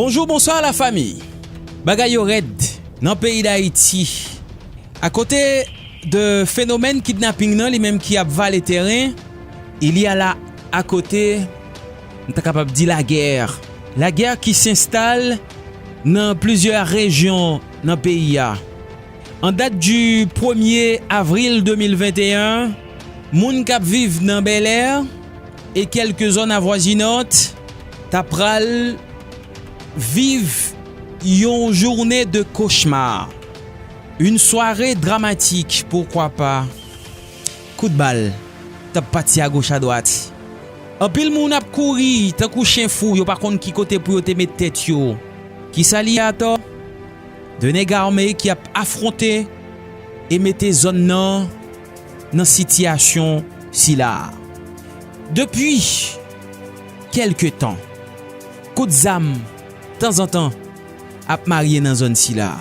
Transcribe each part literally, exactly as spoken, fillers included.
Bonjou, bonswa la fami. Bagay yo rèd nan peyi Dayiti. Akote de fenomèn kidnaping nan, li menm ki ap vale tèren, il y a la akote, m ta kapab di lagè. Lagè ki s'installe nan plizyè rejyon nan peyi a. En date du premier avril deux mille vingt et un, moun k ap viv nan Bèlè e kèlke zòn avwazinant ta pral viv yon journée de cauchemar. Une soirée dramatique, pourquoi pas? Kout bal t ap pati agoch adwat. Anpil moun ap kouri tankou chen fou, yo pa konn ki kote pou yo te met tèt yo. Kisa li ye atò? De nèg ame ki ap afwonte e mete zòn nan nan sitiyasyon sila a. Depi kèlke tan, kout zam tanzantan ap marye nan zòn sila.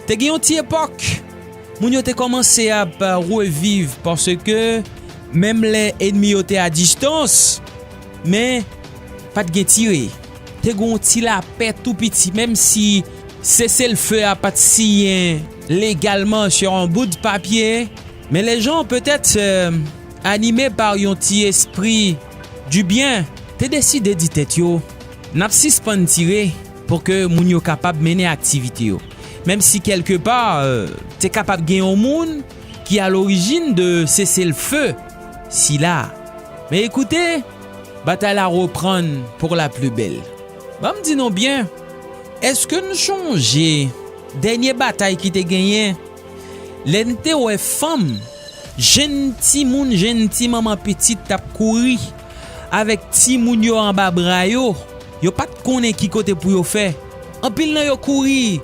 Te gen yon ti epòk, moun yo te kòmanse ap reviv paske menm lè ènmi yo te a distans, men pa t gen tire. Te gen yon ti lapè tou piti, menm si seselfe a pa t siyen legalman sur yon bout papye, men les gens, peut-être, euh, animés par yon ti espri du bien, te deside di tèt yo, n ap sispann tire pou ke moun yo kapab mennen aktivite yo. Menm si kèlke pa, euh, te kapab gen yon moun ki a lorijin de seselfe sila. Men ekoute, batay la reprann pour la plus belle. Ban m di nou byen, èske n chonje dènye batay ki te genyen lè n te wè fanm, jenn timoun, jenn ti manman pitit t ap kouri avèk timoun yo anba bra yo? Yo pa t konnen ki kote pou yo fè. Anpil nan yo kouri,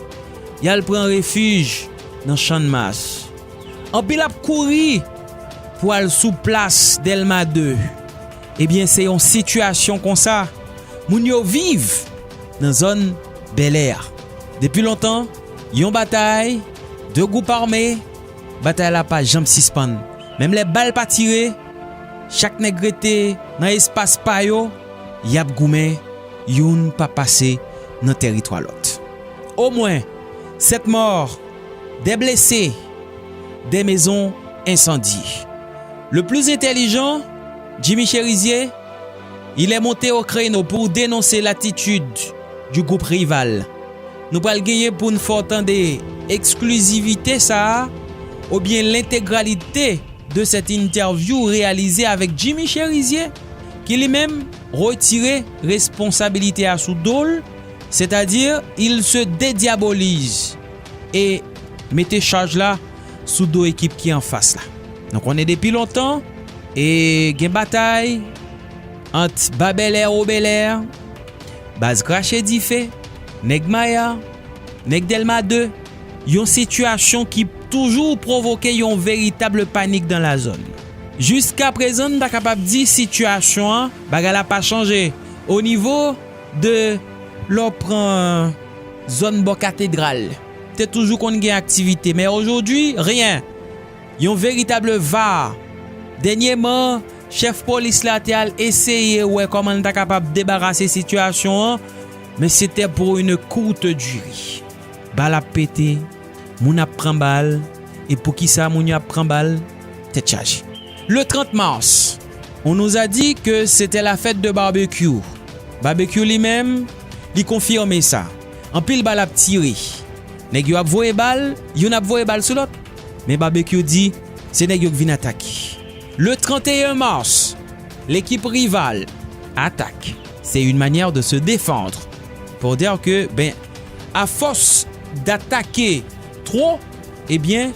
y al pran refij nan Channmas. Anpil ap kouri pou al sou plas Dèlma de. Ebyen, se yon sitiyasyon konsa moun yo viv nan zòn Bèlè a. Depi lontan, yon batay, de gwoup ame, batay la pa janm sispann. Menm lè bal pa tire, chak nèg rete nan espas pa yo, y ap goumen, youn pa pase nan tèritwa lòt. Omwen sèt mò, dè blese, dè mezon ensandye. Le plus intelligent, Jimmy Chérizier, il est monté au créneau pour dénoncer l'attitude du groupe rival. Nou pral genyen pou n fè w tande eksklizivite sa a, oubyen lentegralite de cette interview réalisée avec Jimmy Chérizier, ki li menm retire responsabilite a sou do l, c'est-à-dire il se dédiabolise e mete chaj la sou do ekip ki anfas la. Nou konnen depi lontan, e gen batay ant Babèlè Obèlè, Baz Krache Dife, Nèg Maya, Nèg Dèlma de, yon sitiyasyon ki toujou pwovoke yon veritab panik dan la zòn. Jiska prezan, n ta kapab di sitiyasyon an, bagay la pa chanje. O nivo de lè w pran zòn bò katedral, te toujou konn gen aktivite, men ojodwi, ryen. Yon veritab va. Dènyèman, chèf polis la te al eseye wè kòman l ta kapab debarase sitiyasyon an, men se te pour une courte durée. Bal ap pete, moun ap pran bal, e poukisa moun yo ap pran bal? Tèt chaje. Le trente mars, on nous a dit que c'était la fête de barbecue. Barbecue li menm, li konfime sa. Anpil bal ap tire. Nèg yo ap voye bal, youn ap voye bal sou lòt. Men Barbecue di, se nèg yo k vin atake. Le trente et un mars, l'équipe rivale attaque. C'est une manière de se défendre. Pour dire que, ben, à force d'attaquer trop, ebyen,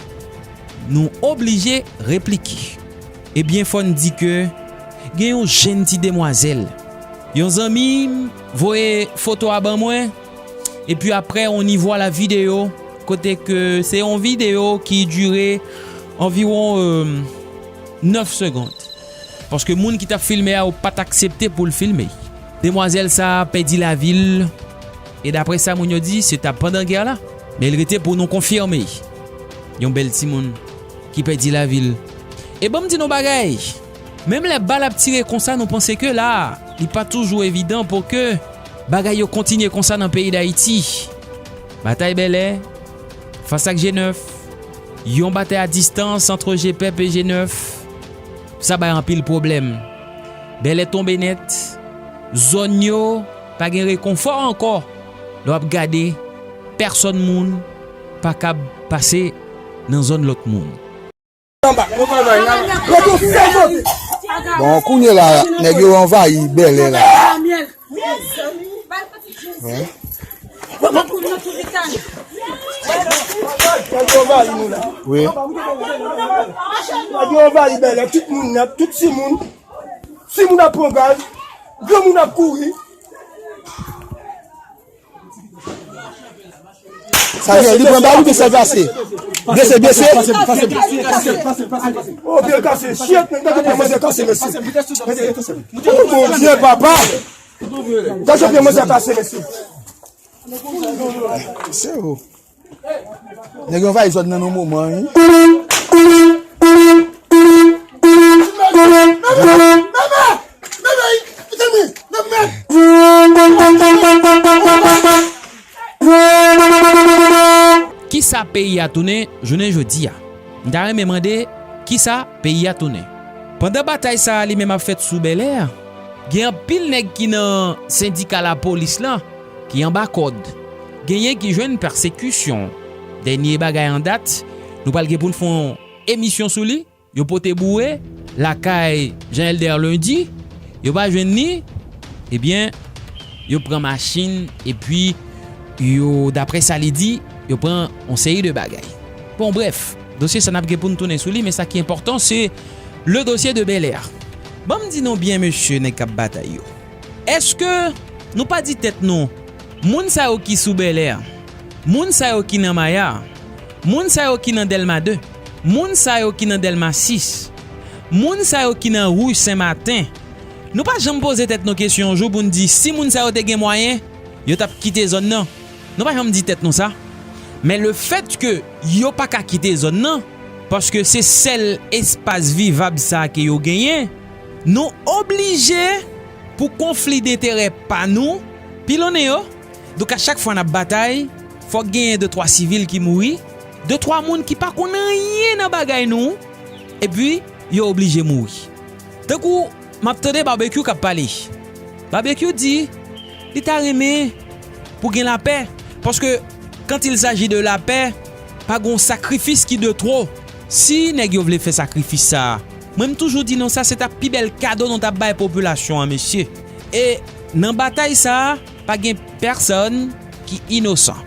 nou oblije replike. Ebyen, fò n di ke gen yon jenn ti demwazèl. Yon zanmi m voye foto a ban mwen, epi apre, on y voit la vidéo, kote ke se yon videyo ki dire anviwon, euh, nèf segond. Paske moun ki t ap filme a, yo pa t aksepte pou l filme. Demwazèl sa a pèdi lavi l, e daprè sa moun yo di, se t ap pandan gè la. Men l rete pou nou konfime. Yon bèl timoun ki pèdi lavi l. E ban m di nou bagay, menm lè bal ap tire konsa, nou panse ke la, li pa toujou evidan pou ke Bagay yo kontinye konsa nan peyi Dayiti. Batay Bèlè fas ak G nèf, yon batay a distans ant G pèp e G nèf, sa bay anpil pwoblèm. Bèlè tonbe nèt, zòn yo pa gen rekonfò ankò. Lè w ap gade, pèsòn moun pa kab pase nan zòn lòt moun. Bon, kounye la, nèg yo anvayi Bèlè la. Wi. Nèg yo anvayi Bèlè, tout moun nèt, tout timoun. Timoun ap pran gaz, granmoun ap kouri. Sa gen, li pran bal oubyen sèl pase? Blese, blese. O, pye l kase, shit, men gade pye manzè kase, mesye. O, Bondye, papa. Gade pye manzè kase, mesye. Se ou. Nèg yo anvayi zòn nan nan moman, wi. Kisa peyi a tounen jounen jodi a? M ta renmen mande, kisa peyi a tounen? Pandan batay sa a li menm ap fèt sou Bèlè a, gen anpil nèg ki nan sendika lapolis lan ki anba kòd. Genyen ki jwenn pèsekisyon. Dènye bagay an dat, nou pral gen pou n fè yon emisyon sou li. Yo pote boure lakay Jean Helder Lundi, yo pa jwenn li, ebyen, yo pran machin, epi yo, daprè sa li di, yo pran yon seri de bagay. Bon, brèf, dosye sa n ap gen pou n tounen sou li, men sa ki enpòtan, se le dossier de Bèlè. Ban m di nou byen, mesye, nèg k ap batay yo. Èske nou pa di tèt nou, moun sa yo ki sou Bèlè, moun sa yo ki nan Maya, moun sa yo ki nan Dèlma de, moun sa yo ki nan Dèlma sis, moun sa yo ki nan ri Sen Maten, nou pa janm poze tèt nou kesyon yon jou pou n di si moun sa yo te gen mwayen, yo t ap kite zòn nan? Nou pa janm di tèt nou sa. Men lefètke yo pa ka kite zòn nan, paske se sèl espas vivab sa ke yo genyen, nou oblije pou konfli denterè pa nou pilonnen yo. Donk, a chak fwa n ap batay, fòk genyen de twa sivil ki mouri, de twa moun ki pa konn anyen nan bagay nou, epi yo oblije mouri. Tankou m ap tande Babekyou k ap pale. Babekyou di li ta renmen pou gen lapè, paske quand il s'agit de lapè, pa gon sakrifis ki de twò. Si nèg yo vle fè sakrifis sa a, mwen m toujou di nou sa, se t ap pi bèl kado nou t ap bay popilasyon an, mesye. E nan batay sa a, pa gen pèsonn ki inosan.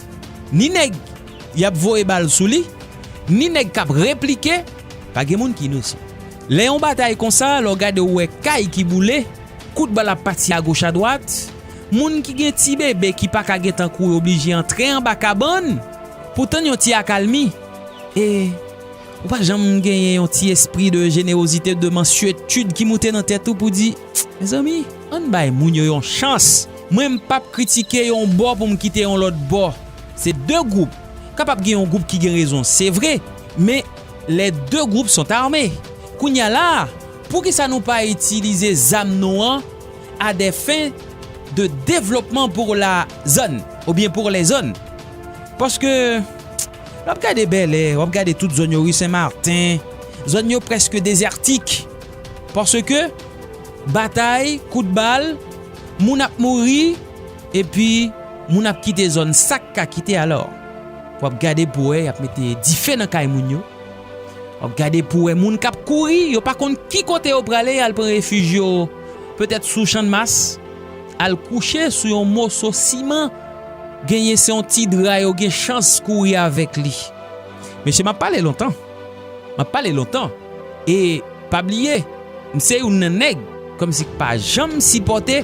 Ni nèg y ap voye bal sou li, ni nèg k ap replike, pa gen moun ki inosan. Lè yon batay konsa, lè w gade w wè kay ki boule, kout bal ap pati agoch adwat, moun ki gen ti bebe ki pa ka gentan kouri oblije antre anba kabann pou tann yon ti akalmi. E ou pa janm genyen yon ti espri de jenerozite, de mansyetid ki moute nan tèt ou pou di, mezanmi, ann bay moun yo yon chans. Mwen, m p ap kritike yon bò pou m kite yon lòt bò. Se de gwoup. Kapab gen yon gwoup ki gen rezon, se vre, men les deux groupes sont armés. Kounye a la a, poukisa nou pa itilize zam nou an à des fins de développement pour la zone, oubyen pour les zones? Paske w ap gade Bèlè, w ap gade tout zòn yo, ri Sen Maten, zòn yo prèske dezètik. Paske batay, kout bal, moun ap mouri, epi moun ap kite zòn. Sa k ka kite alò? W ap gade pou wè y ap mete dife nan kay moun yo. W ap gade pou wè moun k ap kouri, yo pa konn ki kote yo prale, y al pran refij yo, petèt sou Channmas, al kouche sou yon moso siman. Genyen se yon ti dra yo gen chans kouri avèk li. Mesye, m ap pale lontan. M ap pale lontan. E pa bliye, m se youn nan nèg kòmsi k pa janm sipòte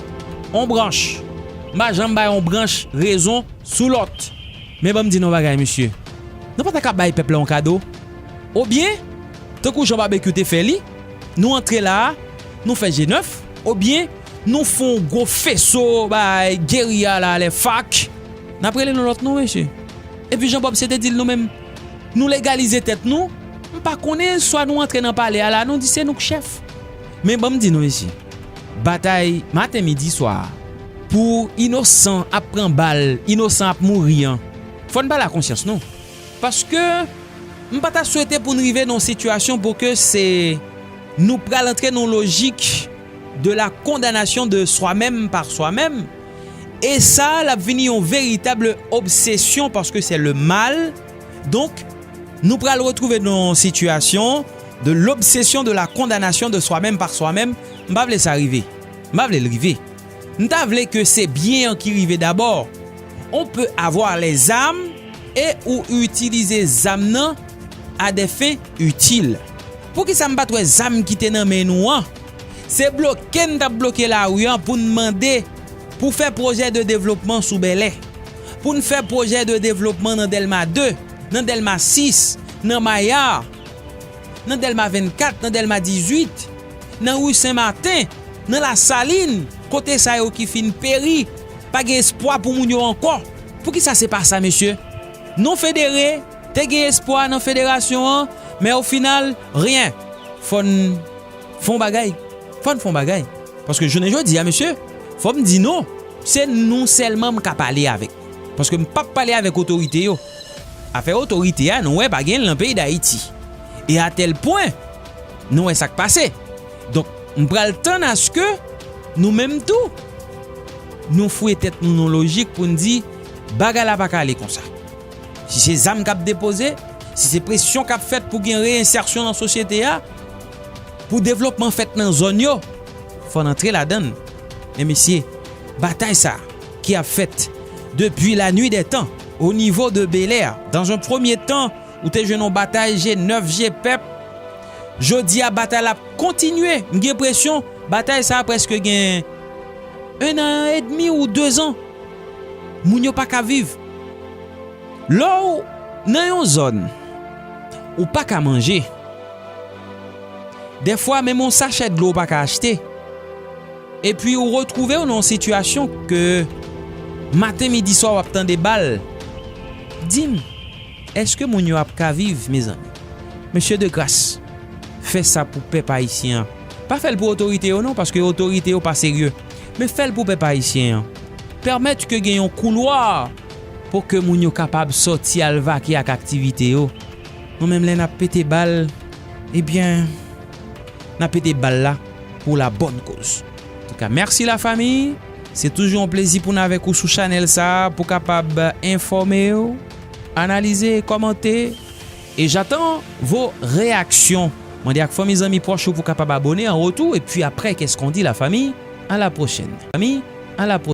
on branch. M pa janm bay on branch rezon sou lòt. Men ban m di nou yon bagay, mesye. Nou pa ta ka bay pèp la yon kado? Oubyen, tankou jan Babekyou te fè li, nou antre la a, nou fè G nèf, oubyen nou fè yon gwo feso bay geriya la, lè fak. N ap rele nou lòt non, mesye. Epi jan Bob se te di l nou menm, nou legalize tèt nou, m pa konnen, swa nou antre nan palè a la, nou di se nou k chèf. Men ban m di nou, mesye, batay maten, midi, swa a, pou inosan ap pran bal, inosan ap mouri an, fò n pale a konsyans nou. Paske m pa ta swete pou n rive nan yon sitiyasyon pou ke se nou pral antre nan yon lojik de la condamnation de soi-même par soi-même. E sa, l ap vini yon veritab obsesyon paske se le mal. Donk, nou pral retwouve nan yon sitiyasyon de l'obsession de la condamnation de soi-même par soi-même. M pa vle sa rive. M pa vle l rive. M ta vle ke se byen an ki rive dabò. On peut avoir les armes et ou itilize zam nan à des fins utiles. Poukisa m pa t wè zam ki te nan men nou an? Se bloke n t ap bloke lari an pou n mande pou fè pwojè de devlopman sou Bèlè, pou n fè pwojè de devlopman nan Dèlma de, nan Dèlma sis, nan Maya, nan Dèlma vennkat, nan Dèlma dizuit, nan ri Sen Maten, nan Lasalin, kote sa yo ki fin peri, pa gen espwa pou moun yo ankò. Poukisa se pa sa, mesye? Non federe, te gen espwa nan federasyon an, men o final, ryen. Fò n fè yon bagay. Fò n fè yon bagay. Paske jounen jodi a, mesye, fò m di nou, se nou sèlman m ka pale avèk. Paske m p ap pale avèk otorite yo. Afè otorite a, nou wè pa gen l nan peyi Dayiti. E atèl pwen, nou wè sa k pase. Donk, m pral tann aske nou menm tou, nou fouye tèt nou nan lojik pou n di, bagay la pa ka ale konsa. Si se zam k ap depoze, si se presyon k ap fèt pou gen reyensèsyon nan sosyete a, pou devlopman fèt nan zòn yo, fò n antre ladan l. Men mesye, batay sa ki ap fèt depi la nuit des temps, o nivo de Bèlè, dans un premier temps, ou te jwenn yon batay je nèf, je pèp. Jodi a, batay la ap kontinye. M gen enpresyon, batay sa a prèske gen en an edmi ou de zan. Moun yo pa ka viv. Lè w nan yon zòn, ou pa ka manje. Dèfwa, menm yon sachè dlo ou pa ka achte. Epi ou retwouve w nan yon sitiyasyon ke maten, midi, swa w ap tande bal. Di m, èske moun yo ap ka viv, mezanmi? Mesye de gras, fè sa pou pèp ayisyen an. Pa fè l pou otorite yo non, paske otorite yo pa serye. Men fè l pou pèp ayisyen an. Pèmèt ke gen yon koulwa pou ke moun yo kapab sòti al vake ak aktivite yo. Nou menm lè n ap pete bal, ebyen, n ap pete bal la pou la bòn koz. Antouka, mèsi lafanmi. Se toujou yon plezi pou n avèk ou sou chanèl sa a, pou kapab enfòme w, analize, kòmante. Et j'attends vos réactions. Mande ak fanmi, zanmi, pwòch ou pou kapab abone an retou. Epi aprè, qu'est-ce qu'on dit, la famille? À la prochaine. Famille, à la prochaine.